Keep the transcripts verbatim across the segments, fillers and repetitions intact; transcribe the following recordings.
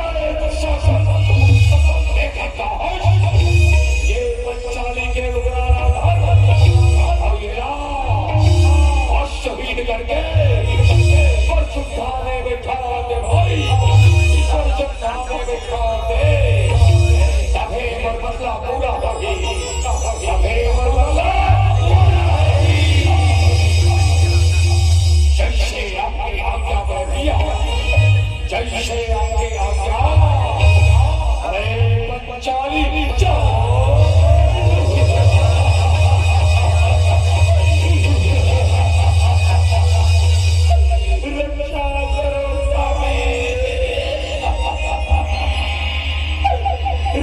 अरे दुशासन, देखा तो है, ये पंचाली के उग्र राजधर, और ये राज, और शहीद करके परशुद्धा में बैठा दे भाई, परशुद्धा में बैठा दे, तभे मोर बदला पूरा होही, तभे मोर बदला पूरा होही। जैसे आपकी आज्ञा भैया, जैसे आपकी आज्ञा। अरे पंचाली, जाओ। रक्षा करो स्वामी,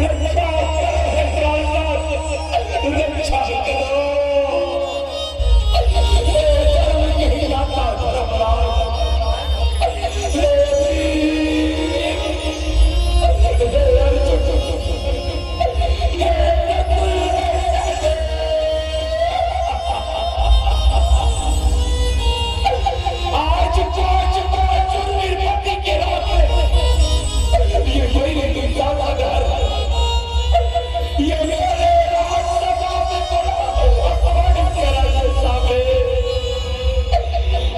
रक्षा करो हे कालनाथ, रक्षा करो। आज पाँच पाँच चतुर्पति के रात में ये मेरे दुर्गा का घर, ये मेरे राजसभा में बड़ा अपमान करा है साहब।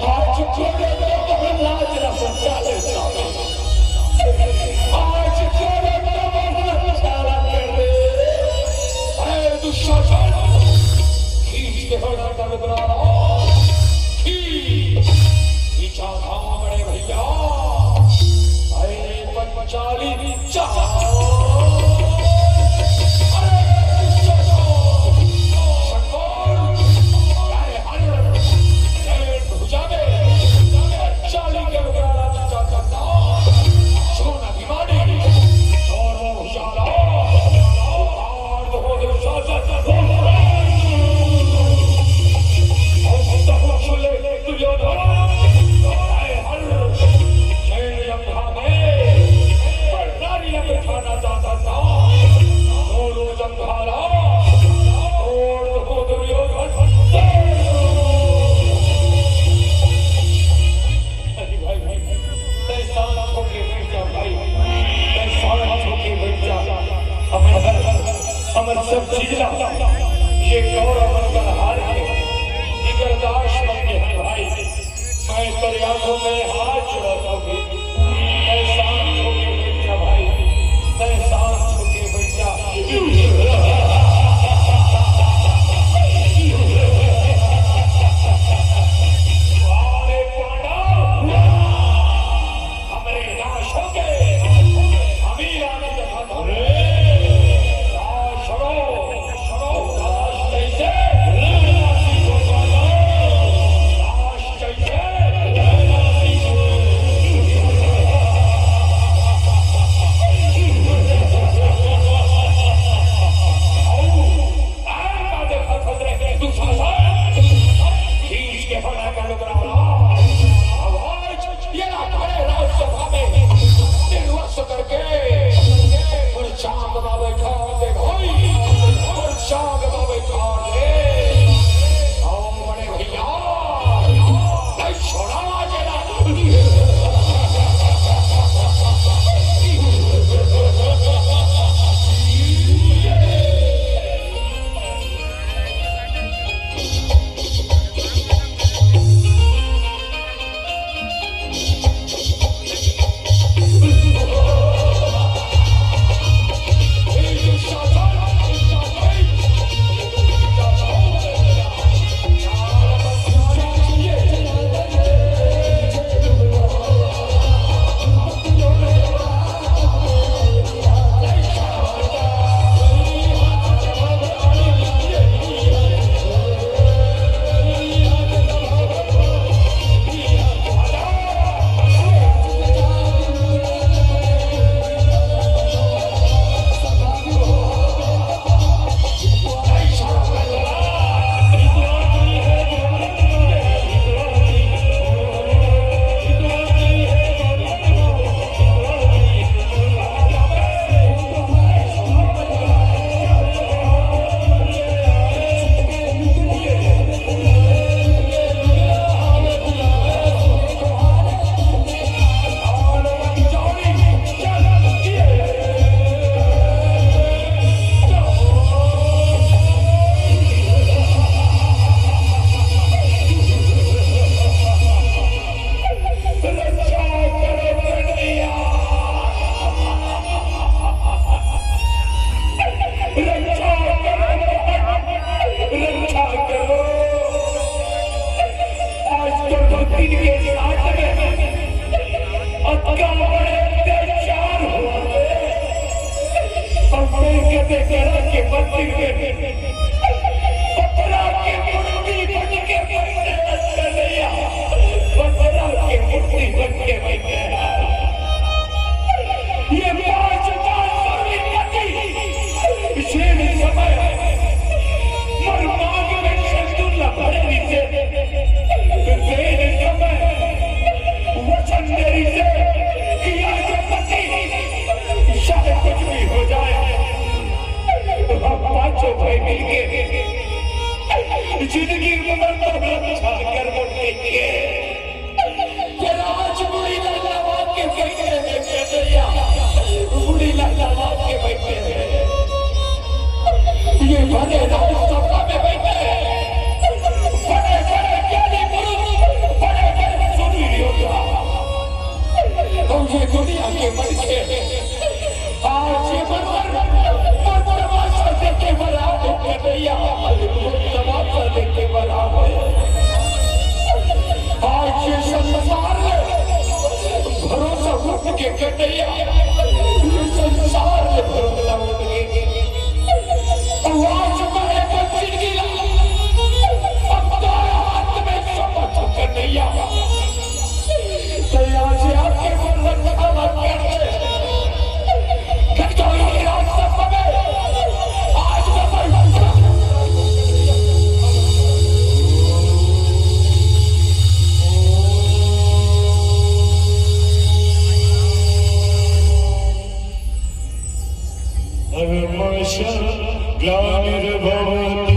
आज छोड़ो तो हम लाज ना बचा ले साहब। आज छोड़ो तो हम लाज ना कर दे। अरे दुशासन, खींच के हटा कर बना। खींच, खींचा था बड़े भैया। अरे पंचाली, जा। अरे दुशासन, शंकर, अरे हर, अरे भुजा में, पंचाली के उग्र राज का चंदा, सोना भिवानी, और वो भुजाला, अरे भाई, भाई, तैं शांत होके बैठ जा भाई, तैं शांत होके बैठ जा। हमर, हमर सब चीज ला ये गौरव मन कर हार के इकर दास मन के हन भाई। मैं तोर आगू में हाथ जोड़त हौं भाई, तैं शांत होके बैठ जा भाई, तैं शांत होके बैठ जा। अरे पांडव, हमरे नाशों के अमीर आने देखा था। नाश हो, नाश कैसे? नाश कैसे? भाई मिलके जिंदगी में तो रक्षा कर मोटे के। तेरा आज बुढ़ी लल्लावा के बैठे हैं, बुढ़ी लल्लावा के बैठे हैं। ये भले राज सभा में बैठे हैं। बड़े बड़े ज्ञानी पुरुष, बड़े बड़े सुनील योद्धा। और ये दुनिया के मर के आज ये मनवर, मनवर तमाशा देखे मरा है कन्हैया, तमाशा देखे मरा है। आज ये संसार में भरोसा उठ के कन्हैया, ये संसार में भरोसा उठ के। तो आज मैं बंसी गिरा, अब तेरे हाथ में समझ कन्हैया। धर्मश ग्लानिर्भवति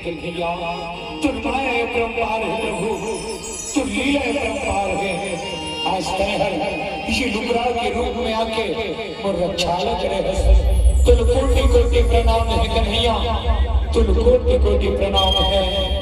कन्हैया, तोर माया अपरंपार हे प्रभु, तोर लीला अपरंपार हे। आज तैं हर इही लुकरा के रूप में आके मोर रक्षा ल करे हस। तोला कोटि कोटि प्रणाम हे कन्हैया, तोला कोटि कोटि प्रणाम हे।